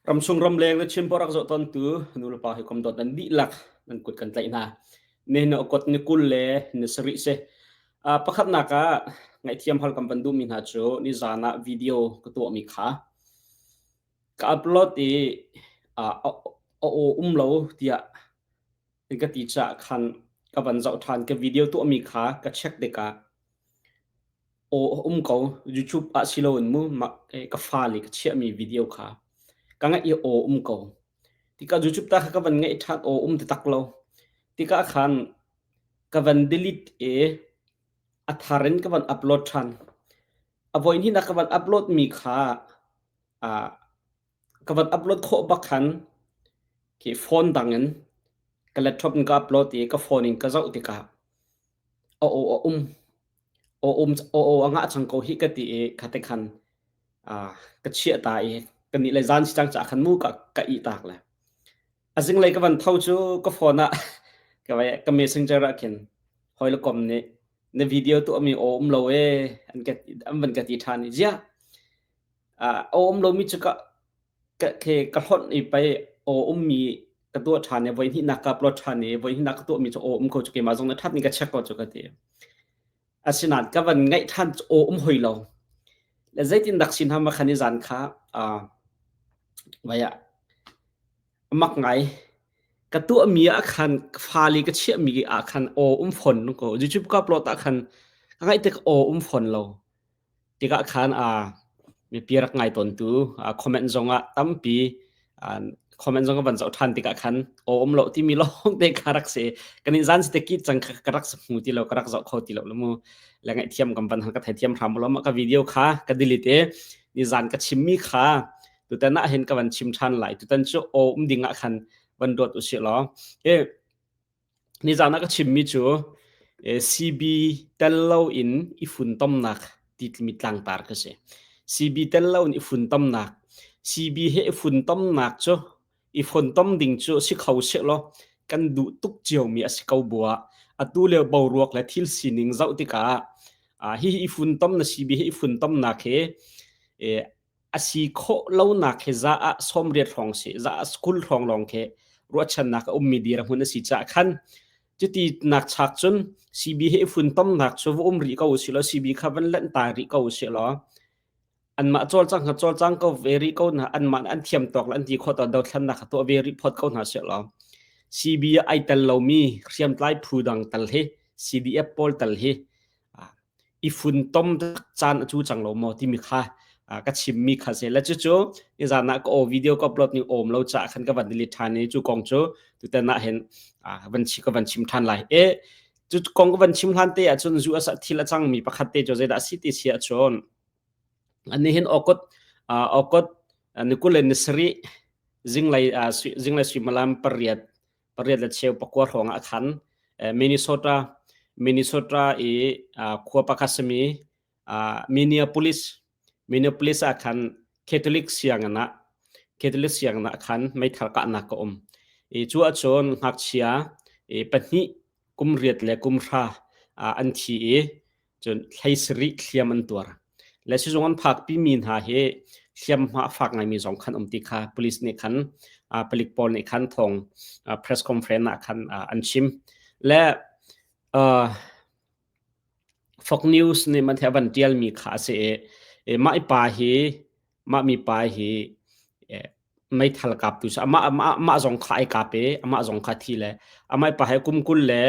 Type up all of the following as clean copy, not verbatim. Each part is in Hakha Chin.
Ramchung ramleng na chim rak zoh tawntu nulepa hi kom dawt nan dihlak nan kut kan tlaih hna. Nihin okot ni kul le ni sarih si. Uh, pakhatnak ah ngaihthiam hal kan van duhmi hna cu nizan ah video ka tuahmi kha ka upload i uh, a aw um lo tiah ka ti caah khan ka van zoh ṭhan ka video tuahmi kha ka check tikah Aw a um ko. YouTube ah si loin mu mah ka fale ka chiahmi video kha ka ngaih i aw um ko. Tikah YouTube ta kha ka van ngaih ṭhan aw um taktak lo. Tikah khan ka van delete i a thar in ka van upload ṭhan. A voihnihnak ka van upload mi kha ah ka van upload khawh bak khan khi phone dang in ka laptop in ka upload i ka phone in ka zoh tikah A aw a um. Aw um aw aw a ngah cang ko hih ka ti i khate khan ah ka chiah ta i ka nih le zan si cang caah khan mu ka ka ih tak le. A zinglei ka van tho cu ka phone ah ka vai ka messenger ah khin hawi le kom nih na video tuahmi aw um lo ee an ka an van ka ti ṭhan i ziah ah aw um lomi cu ka Ka khi ka hlonh i pei aw ummi ka tuah ṭhan i voihnihnak ka upload ṭhan i voihnihnak ka tuahmi cu aw um ko cu keimah zong na ṭhat ning ka check ko cu ka ti. Asinain ka van ngaih ṭhan cu aw um hoi lo. Le zeitindak sin hama khan i zan kha uh, vai ah mak ngai ka tuahmi ah khan fale ka chiahmi ah khan aw um fon ko. YouTube ka upload ah khan ka ngaih tik aw um fon lo. Tikah khan mipi rak ngai tawntu comment zongah tampi comment zong ka van zoh ṭhan tikah khan aw um lo timi lawng te kha rak si. Kan in zan si te ki cang ka rak hmu ti lo ka rak zoh kho ti lo mu. Le ngaihthiam kan van ka theithiam hram lo ma ka video kha ka delete i nizan ka chimmi kha tutan ah hin ka van chim ṭhan lai. Tutan cu aw um ding ah khan van ruat usih law. Nizan ah ka chimmi cu CB tel loin i funtomnak timi tlangtar ka si. CB tel loin i funtomnak. CB he i funtomnak cu i funtom ding cu si kho sehlaw kan duh tuk ciomi a si ko buah atu lio boruak le thil sining zoh tikah hihi i funtom na CB he i funtomnak hi a si khawh lonak hi za ah 80 hrawng si za ah school hrawng lawng khi ruahchannak a ummi dirhmun a si caah khan cuti nak chak cun CB hi funtomnak cu va um rih ko usih law CB kha van lanh ta rih ko usih law anmah cawlcang kha cawlcang ko ve rih ko hna anmah an thiam tawk le an ti khawh tawk dothlannak kha tuah ve rih phot ko hna sih law CB ai tel lomi hriamtlai phu dang tal hi CDF pawl tal hi i funtom caan a cu cang lo maw timi kha ka chimmi kha si le cucu nizan ah ka aw video ka upload ning awm lo caah khan ka van delete ṭhan i cu kong cu tutan ah hin van ka van chim ṭhan lai e cu kong ka van chim hlan te ahcun US ah thil a cangmi pakhat te cu zeidah a si ti si ahcun ani hin okot okot ni kul le ni sarih zinglei zinglei suimilam pariat pariat le cheu pakua hrawng ah khan Minnesota Minnesota i khua pakhat simi Minneapolis Minneapolis ah khan Catholic sianginn ah Catholic sianginn ah khan meithal kahnak ka um. I cu ahcun ngakchia pahnih kum riat le kum hra an thi i cun hlei sarih hliam an tuar. Le sizung an phakpi mi hna hi hliamhma a fak ngaimi zong khan um ti kha police nih khan palik pawl nih khan thawng press conference ah khan an chim. Le Fox News nih man the van tialmi kha a si i mah i pa hi mah mi pa hi meithal kaptu cu amah amah zong kha ai kap i amah zong kha thi le amah pa he kum kul le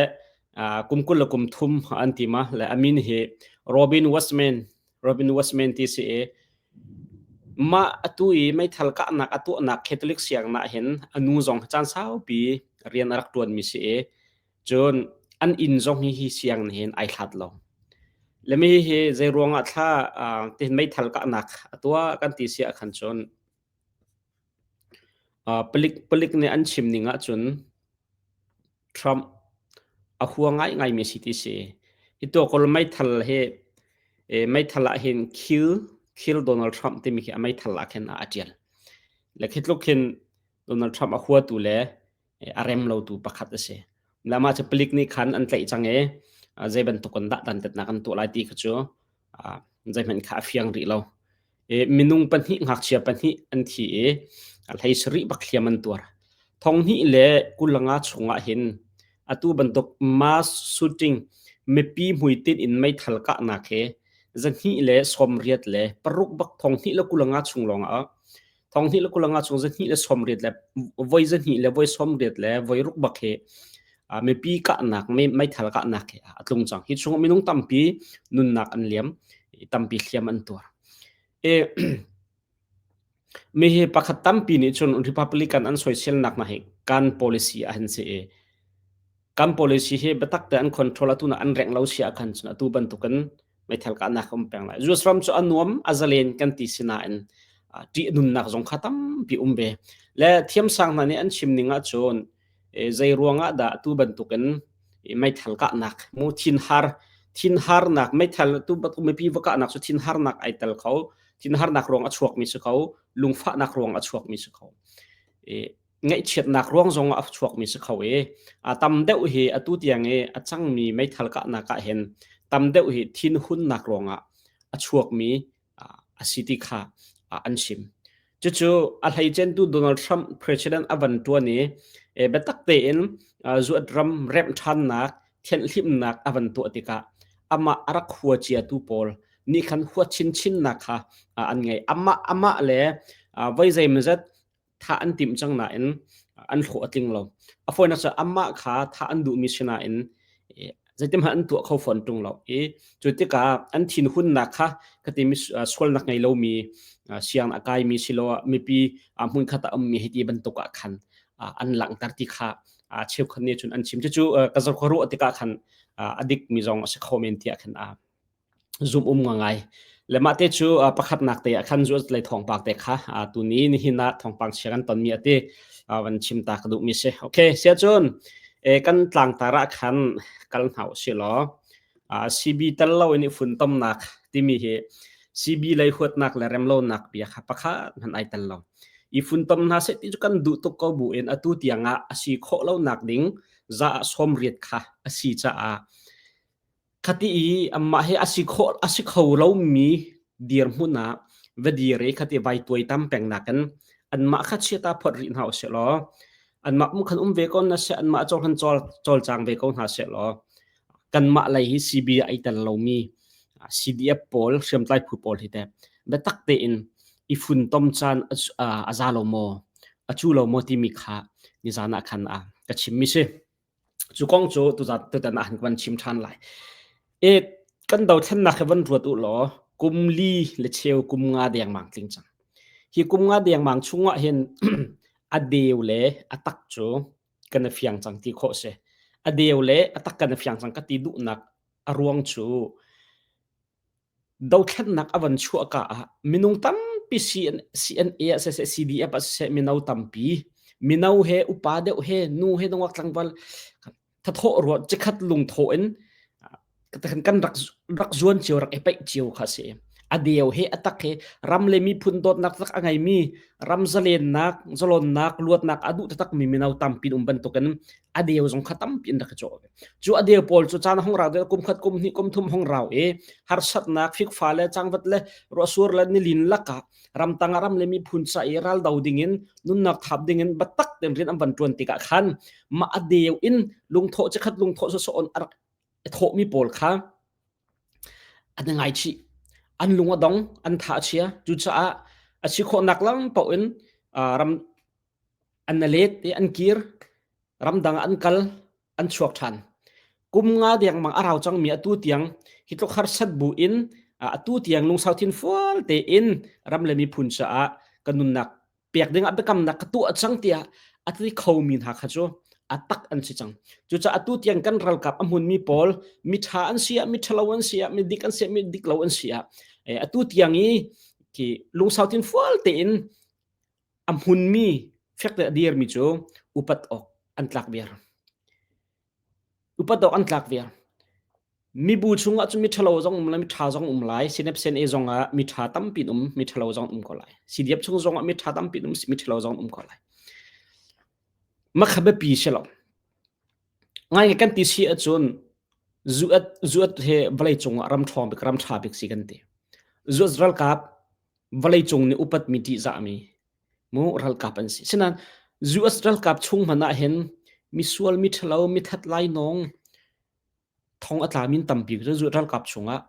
kum kul le kum thum an ti ma le amin hi Robin Westman Robin Westman ti si i mah atu i meithal kahnak a tuahnak Catholic siangnak hin anu zong caan saupi rian a rak tuan mi si i cun an inn zong hi hi siang nih hin ai hlat lo le mi hi zei ruangah thla tihin meithal kahnak a tuah kan ti si ah khan cun Palik nih an chim ning ahcun Trump a hua ngaingaimi a si ti si. Hi tuakawl meithal hi meithal ah hin kill, kill Donald Trump timi khi a meithal ah khin a ṭial. Le khi tluk khin Donald Trump a huatu le a rem lotu pakhat a si. Le amah cu palik nih khan an tlaih cang i zei bantuk in dah dantatnak an tuah lai ti kha cu zeihmanh kha a fiang rih lo. Minung pahnih ngakchia pahnih an thi i. Hlei sarih bak hliam an tuar. Thonghnih le 25 chungah hin atu bantuk mass shooting mipi hmuitinh in meithal kahnak he 286 bak 2025 chung lawng ah 2025 chung 290 le voi 2 le voi 80 le voi ruk bak hi mipi kahnak meithal kahnak hi a tlung cang. Hi chung minung tampi nunnak an liam, tampi hliam an tuar. E Mi hi pakhat tampi nih cun Republican an soiselnak hna hi kan policy ah hin si i kan policy hi biatak te an control atu na an rengh lo si ahkhan cun atu bantukin meithal kahnak a um peng lai. US ram cu a nuam a zalen kan ti sinain ṭih nunnak zong kha tampi um ve. Le thiamsang hna nih an chim ning ahcun zei ruangah dah atu bantukin meithal kahnak mu thinhar thinharnak meithal tu bantuk mipi va kahnak cu thinharnak ai tel kho thinharnak ruang a chuakmi si kho lungfahnak ruang a chuakmi si kho e, ngaihchiatnak ruang zong a chuakmi si kho i a tam deuh hi atu tiang i a cangmi meithal kahnak ah hin tam deuh hi thinhunnak ruangah a chuakmi a si ti kha an chim cucu a hleicentu Donald Trump president a van tuan i biatak tein zuat ram remh ṭhannak thianhhlimnak a van tuah tikah amah a rak hua ciatu pawl nih khan huat chinchinnak kha an ngei. Amah amah le voi zeimawzat thah an timh cang nain an hlawh a tling lo. A fawinak cu amah kha thah an duhmi si nain zeitimhmanh an tuah kho fawn ṭung lo. I cu tikah an thinhunnak kha ka timi sualnak ngei lomi siang a kaimi siloah mipi hmunkhat ah ummi hiti bantuk ah khan an langhter ti kha cheukhat nih cun an chim. Cucu ka ka ruah tikah khan a dikmi zong a si kho men tiah khan zum um ngai. Le mah te cu pakhatnak te ah khan zuat lei thawngpang te kha tuni nihin ah thawngpang chia kan tonmi ati van chim ta ka duhmi si. Okay, sia cun kan tlangtar ah khan kal hna usih law CB tel lo in i funtomnak timi hi CB lei huatnak le remlonak bia kha pakhat hmanh ai tel lo. I funtom hna seh ti cu kan duh tuk ko bu in atu tiang ah a si khawh lonak ding za ah 80 kha a si caah Khati i amah hi a si khawh a si kho lomi dirhmun ah va dir i khati vai tuaitam peng nakin anmah kha chiata phawt rih hna usih law anmah um khan um ve ko hna seh anmah cawlhan cawl cawlcang ve ko hna seh law kanmah lei hi CB ai tel lomi CDF pawl hriamtlai phu pawl hi teh biatak tein i funtom caan a za lo maw a cu lo maw timi kha nizan ah khan a ka chimmi si. Cu kong cu tuzat tutan ah kan chim ṭhan lai. E kan dothlennak hi van ruat u law kum li le cheu kum nga dengmang tling cang. Hi kum nga dengmang chungah hin a deu le a tak cu kan i fiang cang ti khawh si. A deu le a tak kan i fiang cang ka ti duhnak a ruang cu Dothlennak a van chuahka ah minung tampi CNA ah siseh, CDF ah siseh mino tampi, mino he upa deuh he nu he nungak tlangval thathawh ruah cikhat lungthawh in kan rak rak zuan cio rak i paih cio kha si. A deu he a tak he ram le miphun dawtnak tak a ngeimi ram zalennak zalonnak luatnak a duh takmi mino tampi um bantukin a deu zong kha tampi in rak i cawh ve. Cu a deu pawl cu caan hong rau deuh kum khat kum hnih kum thum hong rau i harsatnak fikfa le cangvat le ruahsur le nilin lakah ramtang ah ram le miphun ca i raldo dingin nunnak thap dingin biatak tein rian an van ṭuan tikah khan mah a deu in lungthawh cikhat lungthawh sawsawh on a rak i thawhmi pawl kha an i ngaichih an lung a dong an tha a chia cucaah a si khawhnak lam paoh in ram An i let i an kir. Ramdang ah an kal, an chuak ṭhan. Kum nga dengmang a rau cangmi atu tiang hi tluk harsat bu in atu tiang lungsau thinfual tein ram le miphun caah ka nunnak pek dingah biakamnak ka tuah cang tiah a ti khomi hna kha cu a tak an si cang. Cucaah atu tiang kan ralkap a hmunmi pawl miṭha an si ah, miṭhalo an si ah, midik an si ah, midik lo an si ah atu tiang i khi lungsau thinfual tein A hmunmi fekte a dirmi cu upat awk an tlak viar. Upat awk an tlak viar. Mibu chungah cun mi ṭhalo zong um lai, mi ṭha zong um lai. Sinep-sen e zongah mi ṭha tampi um, mi ṭhalo zong um ko lai. CDF chung zongah mi ṭha tampi um, mi ṭhalo zong um ko lai. Makha biapi si lo. Ngai kan ti si ahcun zuat zuat he vawlei cungah ram ṭhawng bik ram ṭha bik si kan ti. Zuat ralkap vawleicung nih upatmi ṭihzahmi. Mu ralkap an si. Sinain US ralkap chung hmanh ah hin misual, mi ṭhalo, mi that lainawng thong a tlami an tampi cu ralkap chungah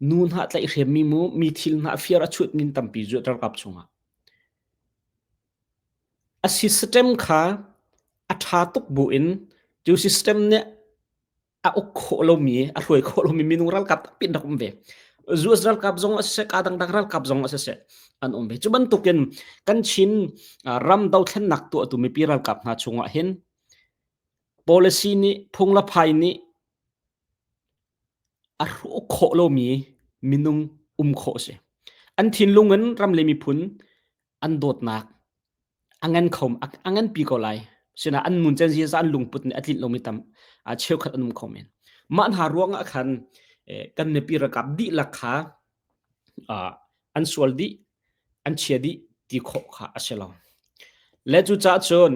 nu hna tlaihhremmi mu mi thil hna fiar a chutmi an tampi cu ralkap chungah. A system kha a ṭha tuk buin cu system nih a uk khawh lomi, a hruai khawh lomi minung ralkap tampi an rak um ve. US ralkap zong a siseh, ka dangdang ralkap zong a siseh an um ve. Cu bantukin kan Chin ram dothlennak tuahtu mipi ralkap hna chungah hin policy nih phung le phai nih a hrawh khawh lomi minung um khawh a si. An thinlung in ram le miphun an dawtnak a ngan kho a nganpi ko lai. Sinain an nun caan ziaza an lungput nih a tlinh lomi tam cheukhat an um kho men. Mah hna ruangah khan kan mipi ralkap dihlak kha an sual dih, an chia dih ti khawh kha a si lo. Le cucaah cun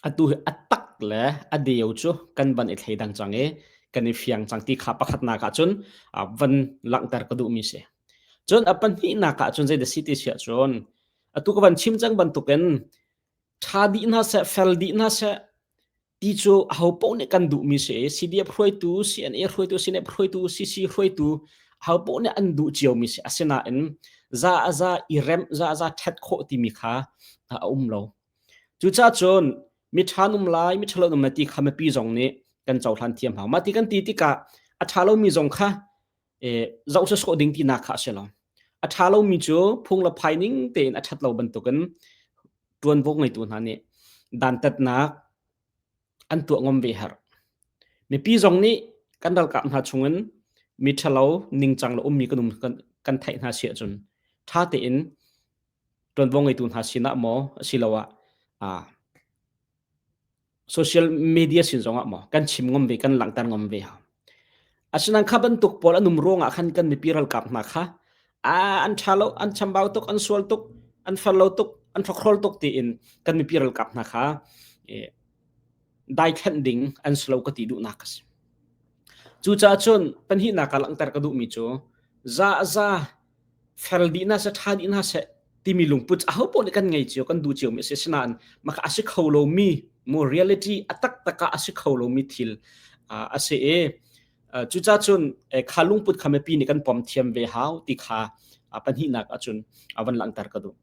Atu hi a tak le a deu cu kan van i thleidang cang i kan i fiang cang ti kha pakhatnak ah cun van langhter ka duhmi si. Cun a pahnihnak ah cun zeidah si ti si ahcun atu ka van chim cang bantukin ṭha dih hna seh, fel dih hna seh ti cu ahopaoh nih kan duhmi si i CDF hruaitu, CNA hruaitu, CNF hruaitu, CC hruaitu ahopaoh nih an duh ciomi si. Asinain za a za i remh, za a za ṭhat khawh timi kha a um lo. Cucaah cun miṭha an um lai, miṭhalo an um lai ti kha mipi zong nih kan cohlan thiam hau. Mah ti kan ti tikah a ṭha lomi zong kha zoh sawsawh ding tinak kha a si lo. A ṭha lomi cu phung le phai ning tein a ṭhat lo bantukin ṭuanvo ngeitu hna nih dantatnak an tuah ngam ve herh. Mipi zong nih kan ralkap hna chungin mi ṭhalo ningcang lo ummi kan um kan theih hna si ahcun ṭha tein ṭuanvo ngeitu hna sinah maw asiloah social media sin zongah maw kan chim ngam ve kan langhter ngam ve ha. Asinain kha bantuk pawl an um ruangah khan kan mipi ralkap hna kha an ṭha lo, an chambau tuk, an sual tuk, an fel lo tuk, an hrokhrol tuk tiin kan mipi ralkap hna kha daithlenh ding an si lo ka ti duhnak a si. Cucaah cun pahnihnak ah langhter ka duhmi cu za za fel dih hna seh, ṭha dih hna seh timi lungput aho paoh nih kan ngei cio, kan duh ciomi a si. Asinain mah kha a si kho lomi mu reality a taktak ah a si kho lomi thil a si i cucaah cun kha lungput kha mipi nih kan pom thiam ve hau ti kha pahnihnak ahcun a van langhter ka duh.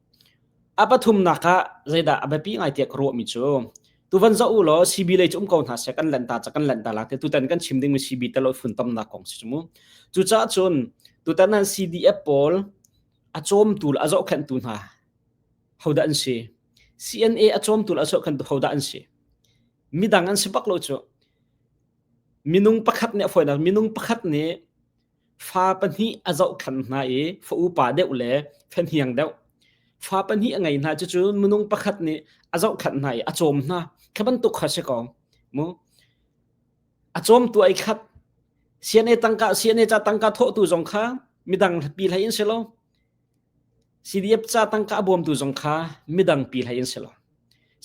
A pathumnak ah zeidah a biapi ngai tiah ka ruahmi cu tuvan zoh u law CB lei cu um ko hna seh kan lanta ca kan lanta la te tutan kan chim dingmi CB tel funtomnak kong si cu mu. Cucaah cun tutan ah CDF pawl a cawmtu le a zohkhenhtu hna hodah an si? CNA a cawmtu le a zohkhenhtu hodah an si? Midang an si bak lo cu. Minung pakhat nih a fawinak minung pakhat nih Fa pahnih a zohkhenh hna i fa upa deuh le fahniang deuh. Fa pahnih a ngei hna cucu minung pakhat nih a zohkhenh hna i a cawm hna. Kha bantuk kha si ko. Mu. A cawmtu ai khat. CNA tangka CNA ca tangka thawhtu zong kha midang pi hlei in si lo. CDF ca tangka a bawmtu zong kha midang pi hlei in si lo.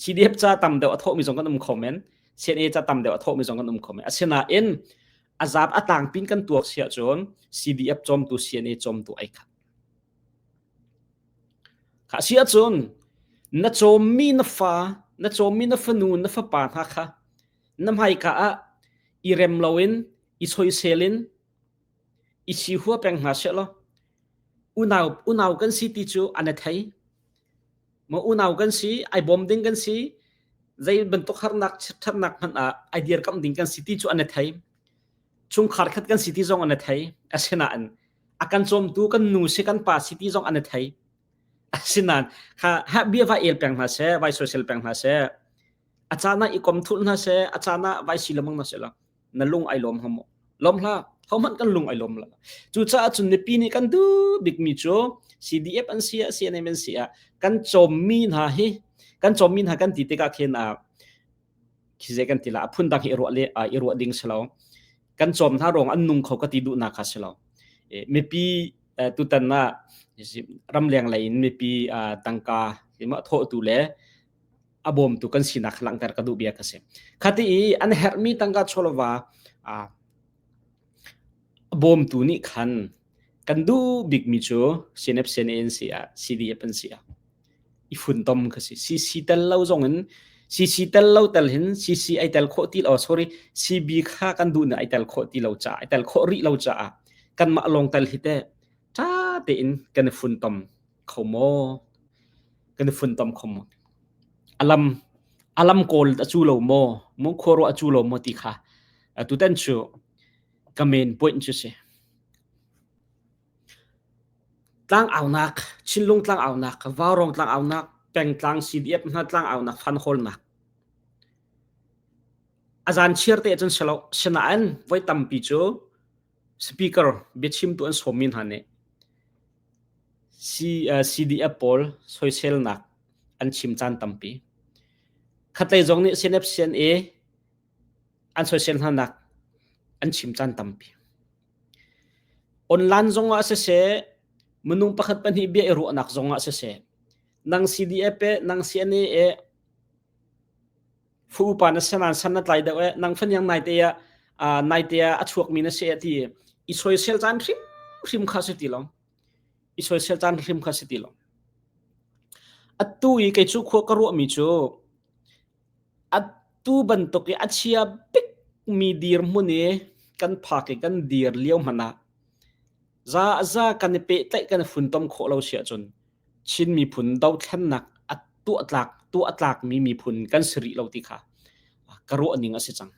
CDF ca tam deuh a thawhmi zong kan um kho men. CNA ca tam deuh a thawhmi zong kan um kho men. Asinain a zap a tlangpin kan tuak si ahcun CDF cawmtu CNA cawmtu ai khat. Kha si ahcun na cawmmi na fa, na cawmmi na fanu, na fapa hna kha na hmaika ah i rem loin i soisel in i si hua peng hna seh law unau unau kan si ti cu an i thei. Maw unau kan si, ai bawm ding kan si, zei bantuk harnak ṭhatnak hmanh ah ai dirkamh ding kan si ti cu an i thei. Chungkhar khat kan si ti zong an i thei. Asinain a kan cawmtu kan nu si kan pa si ti zong an i thei. Asinain kha ha bia vai el peng hna seh, vai soisel peng hna seh, a caan ah i kom thulh hna seh, a caan ah vai si lengmang hna seh law na lung ai lawm hnga maw? Lawm hlah. Hohmanh kan lung ai lawm lo. Cucaah cun mipi nih kan duh bikmi cu CDF an si ah CNM an si ah kan cawmmi hna hi kan cawmmi hna kan ti tikah khin ah khi zei kan ti la a phun dang hi i ruah le i ruah ding si lo. Kan cawm hna ruang an nung kho ka ti duhnak kha si lo. Mipi tutan ah ramleng lei in mipi tangka thawhtu le a bawmtu kan sinak langhter ka duh bia ka si. Khati i an herhmi tangka chawlva a bawmtu nih khan kan duh bikmi cu CNF CNA an si ah CDF an si ah. I funtom kha si. CC tel lo zong in CC tel lo tel hin CC ai tel khawh ti lo sorry CB kha kan duh na ai tel khawh ti lo caah ai tel khawh rih lo caah kanmah lawng tel hi teh ṭha tein kan i funtom kho maw? Kan i funtom kho maw? Alam alam kawl a cu lo maw? Mu khuaruah a cu lo maw ti kha tutan cu ka main point cu si. Tlangaunak, Chinlung tlangaunak, Vaurawng tlangaunak, pengtlang CDF hna tlangaunak fan hawlnak. A zan chiar te cun silo, sinain voi tampi cu speaker biachimtu an sawmmi hna nih CDF pawl soiselnak an chim caan tampi. Khatlei zong nih CNF CNA an soisel hnanak an chim caan tampi. Online zongah siseh, minung pakhat pahnih bia i ruahnak zongah siseh, nang CDF e, nang CNA e, fu upa na senan san na tlai deuh e, nang fanyang nai te ah nai te ah a chuakmi na si e ti i soisel caan hrim hrim kha si ti lo. I soisel caan hrim kha si ti lo. Atu i kei cu khua ka ruahmi cu Atu bantuk i a chia bikmi dirhmun i kan phak i kan dir lio hmanh ah za kan i pehtlaih kan i funtom khawh lo si ahcun Chin miphun dothlennak a tuah tlak tuah tlakmi miphun kan si rih lo ti kha ka ruah ning a si cang.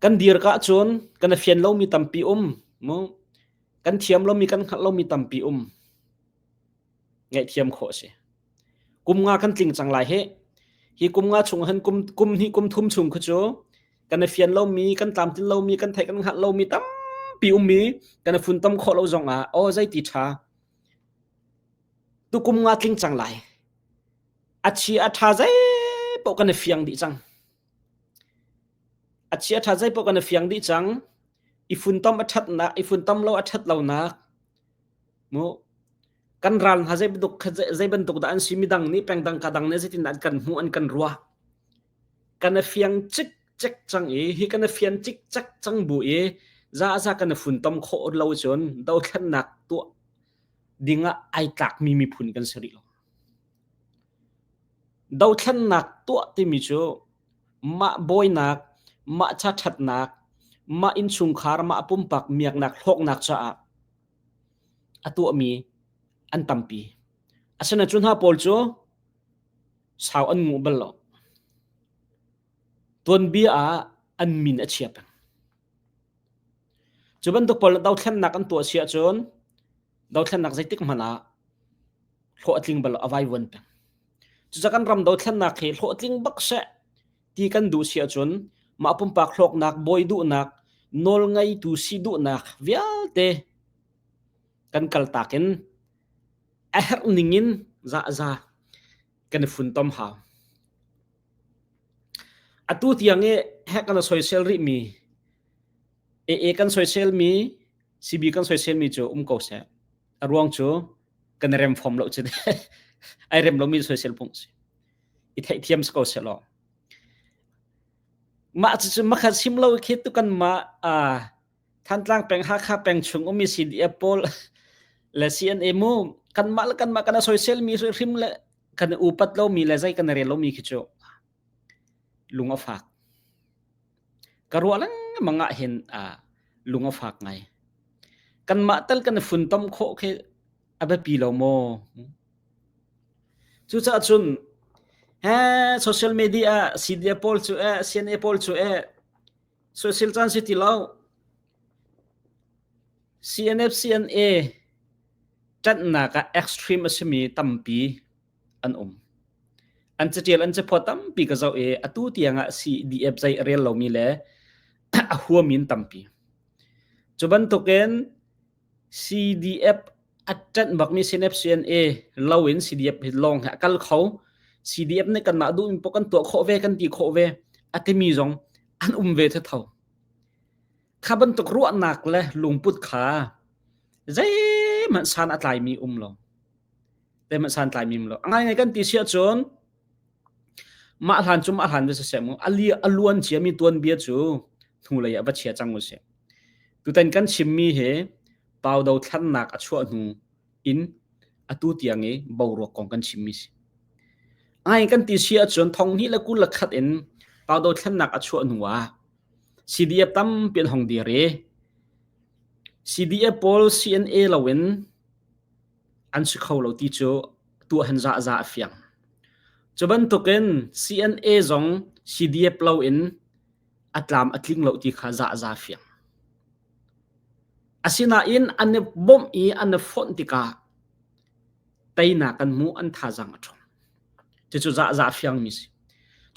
Kan dir ka ahcun kan i fian lomi tampi um mu kan thiam lomi kan hngalh lomi tampi um ngaihthiam khawh a si. Kum nga kan tling cang lai hi. Hi kum nga chung hin kum kum hnih kum thum chung khu cu kan i fian lomi, kan tlamtlin lomi, kan theih kan hngalh lomi tampi ummi kan i funtom khawh lo zong ah aw zeiti ṭha tu kum nga tling cang lai. A chi a ṭha zei paoh kan i fiang dih cang. A chi a ṭha zei paoh kan i fiang dih cang. I funtom a ṭhatnak, i funtom lo a ṭhat lonak Mu kan ral hna zei bantuk zei bantuk dah an si midang nih pengdang ka dang nih zeitin an kan hmuh an kan ruah kan i fiang cikcek cang i hi kan i fian cikcek cang bu i za za kan i funtom khawh lo cun dothlennak tuah dingah ai tlakmi miphun kan si rih lo. Dothlennak tuah timi cu mah bawinak, mah ca ṭhatnak, mah innchungkhar, mah pumpak miaknak hlawknak caah a tuahmi an tampi. Asinain cu hna pawl cu sau an nguh bal lo. Tuanbia ah an min a chia peng. Cu bantuk pawl dothlennak an tuah si ahcun dothlennak zeitik hmanh ah hlawh a tling bal lo, a vaivuan peng. Cucaah kan ram dothlennak hi hlawhtling bak seh ti kan duh si ahcun mah pumpak hlawknak, bawi duhnak, nawlngeitu si duhnak vialte kan kaltak in a herh ning in za kan i funtom hau. Atu tiang i hek kan soisel rihmi AA kan soisel mi CB kan soisel mi cu um ko seh. A ruang cu kan i rem fom lo cu ai rem lomi soisel phung si. I theihthiam si ko seh law. Mah cucu makhat sim lo khi tu kan mah Thantlang peng Hakha peng chung ummi CDF pawl le CNA mu kanmah le kanmah kan soisel mi hrim le kan upat lomi le zei kan rel lomi khi cu lung a fak. Ka ruah lengmang ah hin lung a fak ngai. Kanmah tal kan funtom khawh khi a biapi lo maw? Cucaah cun he social media CDF pawl cu eh CNA pawl cu eh social caan si ti lo. CNF CNA ṭanhnak ah extreme a simi tampi an um. An catial an caphawt tampi ka zoh i atu tiang ah CDF zei a rel lomi le a huami an tampi. Cu bantukin CDF a ṭanh bakmi CNF CNA loin CDF hi lawng he a kal kho. CDF nih kanmah duhmi paoh kan tuah khawh ve kan ti khawh ve a timi zong an um ve thetho. Kha bantuk ruahnak le lungput kha zeihmanh san a tlaimi um lo. Zeihmanh san tlaimi um lo. A ngaingai kan ti si ahcun mah hlan cu mah hlan ve siseh mu a li a luan ciami tuanbia cu hnulei ah va chia cang usih. Tutan kan chimmi hi pau dothlannak a chuah hnu in Atu tiang i boruak kong kan chimmi si. Ai kan ti si ahcun thong hnih le 21 in Pau dothlennak a chuah hnu ah CDF tampi an hong dir i CDF pawl CNA loin an si kho lo ti cu tuah han za za a fiang. Cu bantukin CNA zong CDF loin a tlam a tling lo ti kha za za fiang. Asinain an i bawmh i an i fonh tikah teinak an hmuh, an thazaang a ṭhawng. Cucu za za a fiangmi si.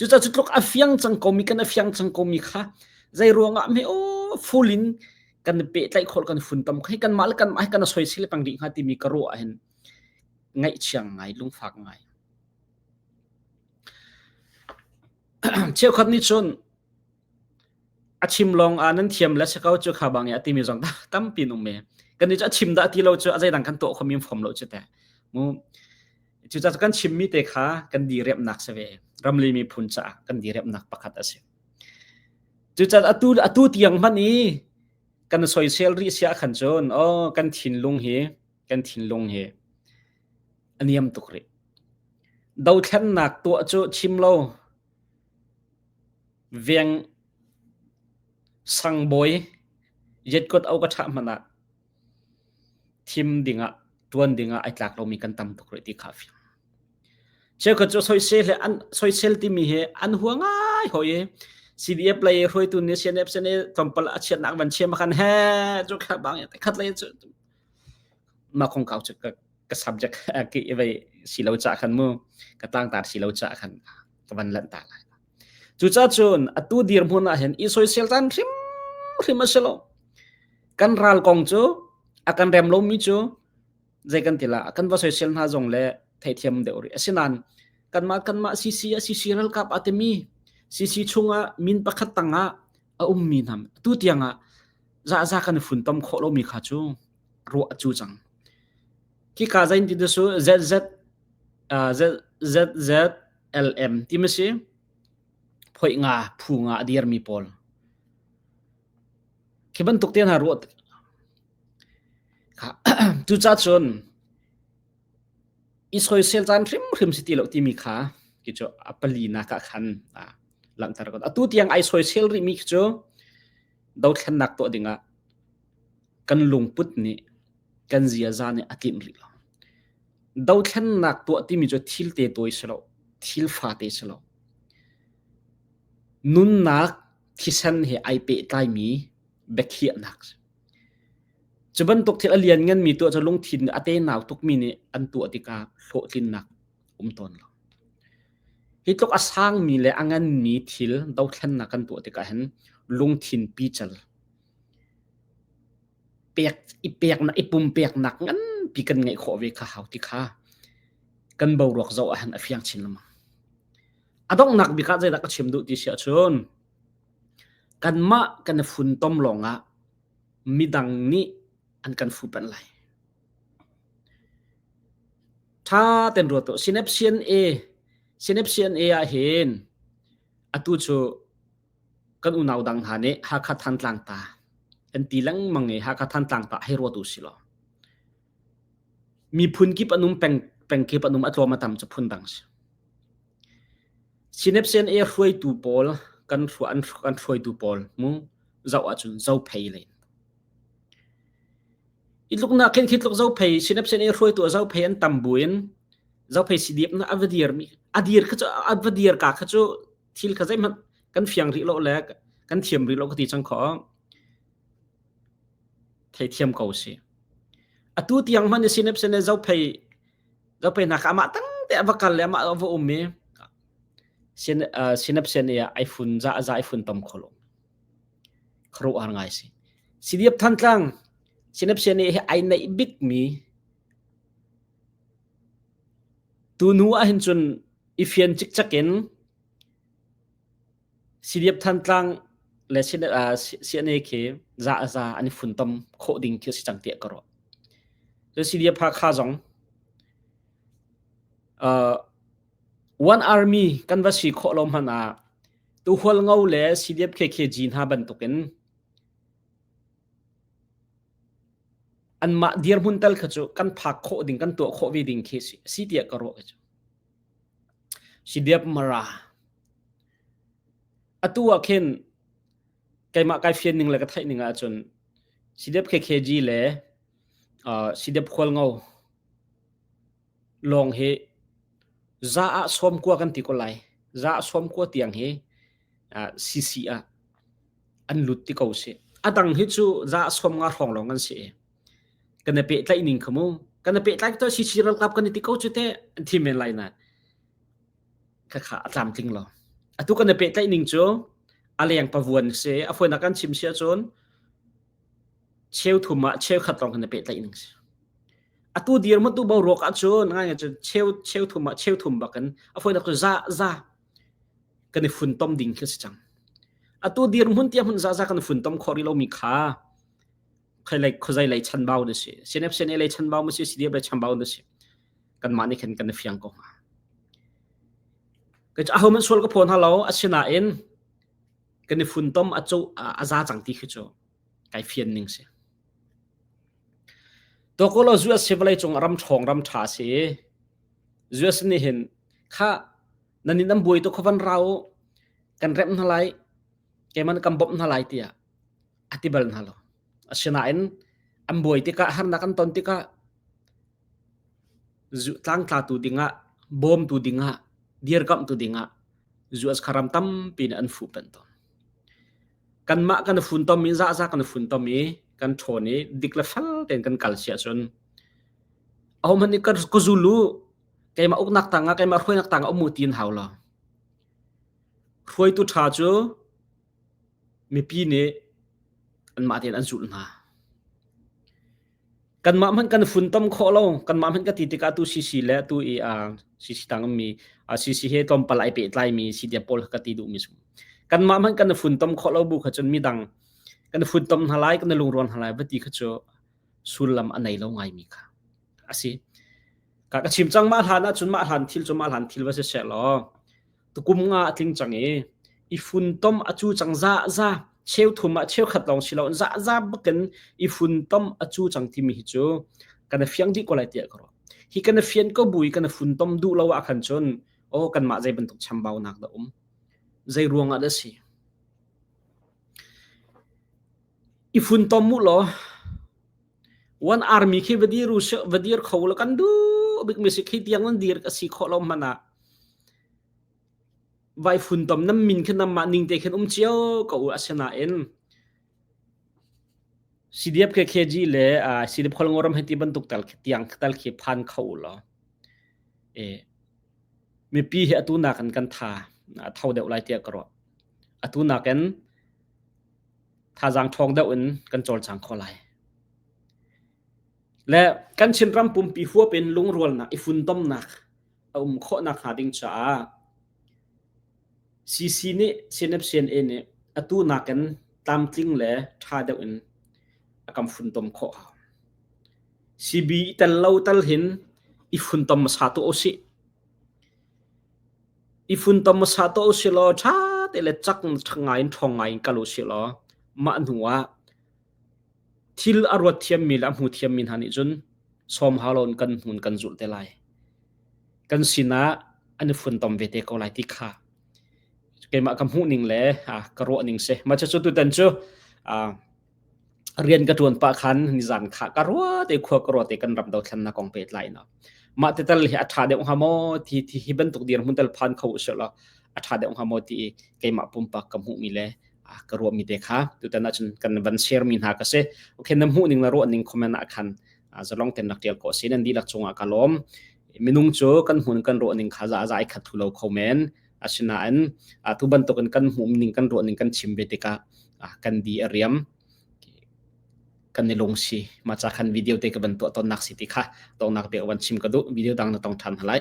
Cucaah cu tluk a fiang cang komi kan a fiang cang komi kha zei ruangah hme aw full in kan pehtlaih khawh kan funtom kha kanmah le kanmah hi kan soisel peng rih hnga timi ka ruah ahhin ngaihchia ngai lungfak ngai. Cheukhat nih cun a chim lawng ah nan thiam le si ko cu kha bang i a timi zong tampi an um me. Kan nih cu a chim dah ti lo cu a zeidang kan tuah khomi fom lo cu te. Mu cucaah kan chimmi te kha kan diriamnak si ve. Ramli miphun caah kan diriamnak pakhat a si. Cucaah atu atu tiang hmanh i kan soisel rih sia khan cun oh kan thinlung hi kan thinlung hi a niam tuk rih. Dothlennak tuah cu chim lo veng sangbawi yetkot au ka ṭha hmanh ah thim dingah ṭuan dingah ai tlak lomi kan tam tuk rih ti kha fiang. Cheukhat cu soisel he an soisel timi hi an hua ngai hoi i CDF lei hruaitu nih CNF CNA tlawmpal a chiatnak van chiam khan he cu kha bang khat lei cu mah kongkau cu ka ka subject ki vei si lo ca khan mu ka tlangtar si lo ca khan ka van lanh ta lai. Cucaah cun atu dirhmun ah hin i soisel caan hrim hrim a si lo. Kan ral kong cu a kan rem lomi cu zei kan ti la kan va soisel hna zong le theithiam deuh rih. Asinain kanmah kanmah CC a CC ralkap a timi CC chungah min pakhat tangah a ummi hna tu tiangah za kan funtom khawh lomi kha cu ruah a cu cang. Khika zain ti su ZZ ZZ LM ti ma si phoih nga phu nga a dirmi pawl khi bantuk te hna ruah cucaah cun i soisel caan hrimhrim si ti lo timi kha ki cu a pali nak ah khan langhter ko atu tiang ai soisel rihmi khi cu dothlennak tuah dingah kan lungput nih kan ziaza nih a tlinh rih lo Dothlennak tuah timi cu thil te tawi si lo, thil fate si lo. Nunnak thisen he ai pehtlaimi biakhiahnak si. Cu bantuk thil a liannganmi tuah cu lungthin a tenau tukmi nih an tuah tikah hlawhtlinnak um tawn lo. Hi tluk a sangmi le a nganmi thil dothlennak kan tuah tikah hin lungthin pical pek i peknak i pumpeknak nganpi kan ngeih khawh ve kha hau ti kha kan boruak zoh ahhin a fiang chin lengmang. A donghnak bik ah zeidah ka chim duh ti si ahcun kanmah kan i funtom lawngah midang nih an kan fuhpanh lai. Ṭha ten ruat tuah. Synapsian A Synapsian A ah hin atu cu kan unau dang hna nih Hakha Thantlang ta an ti lengmang i Hakha Thantlang ta hei ruat u si law miphun kip an um peng peng kip an um a tlawm a tam cu phun dang si. Sinepsian e hruaitu pawl kan an kan hruaitu pawl mu zoh ahcun zophei len. I tluknak khin khi tluk zophei sinepsian e hruaitu a zophei an tam buin zophei CDF na a va dir mi a dir kha cu a va dir ka kha cu thil kha zeihmanh kan fiang rih lo le kan thiam rih lo ka ti cang kho theithiam ko si atu tiang hman sinep sene zophei zophei hna kha amah tang te a va kal le amah a va um i sinep sen i ai fun za za ai fun tam kholo kharo ar ngai si sidiap thantlang sinep sen i ai neih bik mi tu nu ah hin cun i fian cikcek in CDF Thantlang le CNA khi za a za an i funtom khawh ding khi a si cang tiah ka ruah. Cu CDF Hakha zong uh, One Army kan va si khawh lo hmanh ah Tuhualngo le CDF KKG hna bantukin. Anmah dirhmun tal kha cu kan phak khawh ding kan tuah khawh ve ding khi si si tiah ka ruah cu. Sidiap Mara. Atu ah khin keimah kai fian ning le ka theih ning ahcun CDF KKG le uh, CDF Khualngo lawng hi za ah sawm kua kan ti ko lai. Za ah sawm kua tiang hi uh, CC ah an lut ti ko si. A dang hi cu za ah sawm nga hrawng lawng an si. Kan i pehtlaih ning kha mu. Kan i pehtlaih to CC ralkap kan i ti ko cu te an thi men lai na. Khakha a tlamtling lo. Atu kan i pehtlaih ning cu a leng pavuan si. A fawinak kan chim si ahcun cheu thum ah cheu khat lawng kan i pehtlaih ning si. Atu dirhmun tu boruak ahcun ngai cun cheu cheu thum ah cheu thum bak in a fawinak cu za za kan i funtom ding khi si cang. Atu dirhmun tiang hmun za za kan i funtom khawh rih lomi kha khailei khuazei lei chanbau na si. CNF CNA lei chanbau ma si, CDF lei chanbau na si. Kanmah nih khin kan i fiang ko hnga. Kei cu ahohmanh sual ka phaw hna lo. Asinain kan i funtom a cu a za cang ti khi cu kai fian ning si. Tokolo US hi vawlei cung ram ṭhawng ram ṭha si. US nih hin kha nan in an buai tu kha van ra u kan remh hna lai keimah kan bawmh hna lai tiah a ti bal hna lo. Asinain an buai tikah harnak an ton tikah tlangtlatu dingah bawmtu dingah dirkamhtu dingah US kha ram tampi nih an fuhpanh tawn. Kanmah kan funtom i zahzah kan funtom i kan ṭhawn i dik le fel tein kan kal si ahcun ahohmanh nih ka zul u keimah uknak tangah keimah hruainak tangah um u ti an hau lo. Hruaitu ṭha cu mipi nih anmah tein an zulh hna. Kanmah hmanh kan funtom khawh lo. Kanmah hmanh ka ti tikah tu CC le tu i uh, CC tang mi uh, CC he tlawmpal ai pehtlai mi si dia pawl ka ti duh mi sum. Kanmah hmanh kan funtom khawh lo bu kha cun midang kan funtom hna lai kan lungrual hna lai va ti kha cu sullam a nei lo ngai mi kha asi. Ka ka chim cang mah hlan ahcun mah hlan thil cu mah hlan thil va si seh law tukum nga a tling cang i i funtom a cu cang za za cheuthum ah cheukhat lawng si lo za za bakin i funtom a cu cang timi hi cu kan fiang dih ko lai tiah ka ruah hi kan fian ko bui kan funtom duh lo ah khan cun oh kanmah zei bantuk chambaunak dah um zei ruang ah dah si i funtom mu law one army khi va dir u va dir kho lo kan duh bik mi si khi tiang nan dir ka si khawh lo hmanh ah Vai funtom nan min khi nanmah ning te khin um cio ko u asinain CDF KKG le uh, CDF Khualngoram hei ti bantuk tal khi tiang tal khi phan kho u law e mipi hi atu nakin kan tha a tho deuh lai tiah ka ruah atu nakin thazaang ṭhawng deuh in kan cawlcang kho lai le kan Chinram pumpi huap in lungrualnak i funtomnak a um khawh nakhnga ding caah CC nih CNF-CNA nih atu nakin tlamtling le ṭha deuh in a kan funtom khawh hau. CB i tel lo tal hin i funtom hmasa tuah usih. I funtom hmasa tuah usih law ṭha te le cak ngai in ṭhawng ngai in kal usih law mah hnu ah thil a ruat thiammi le a hmu thiammi hna nih cun sawm hau loin kan hmun kan zulh te lai. Kan sinah an i funtom ve te ko lai ti kha keimah ka hmuh ning le ka ruah ning si. Mah cucu tutan cu rian ka ṭuan pah khan nizan kha ka ruat i khua ka ruat i kan ram dothlennak kong pehtlai in mah te tal hi a ṭha deuh hnga maw ti ti hi bantuk dirhmun tal phan kho usih law a ṭha deuh hnga maw ti i keimah pumpak ka hmuhmi le ka ruahmi te kha tutan ahcun kan van share mi hna ka si. Okay, na hmuh ning na ruah ning comment ah khan zalong ten rak ṭial ko si nan dihlak cungah ka lawm. Minung cu kan hmun kan ruah ning kha za za ai khat thu lo kho men. Asinain tu bantukin kan hmuh ning kan ruah ning kan chim ve tikah kan di a riam kan i lungsi. Mah ca khan video te ka van tuah tawnnak si ti kha tongnak bia van chim ka duh. Video dang na tong ṭhan hna lai.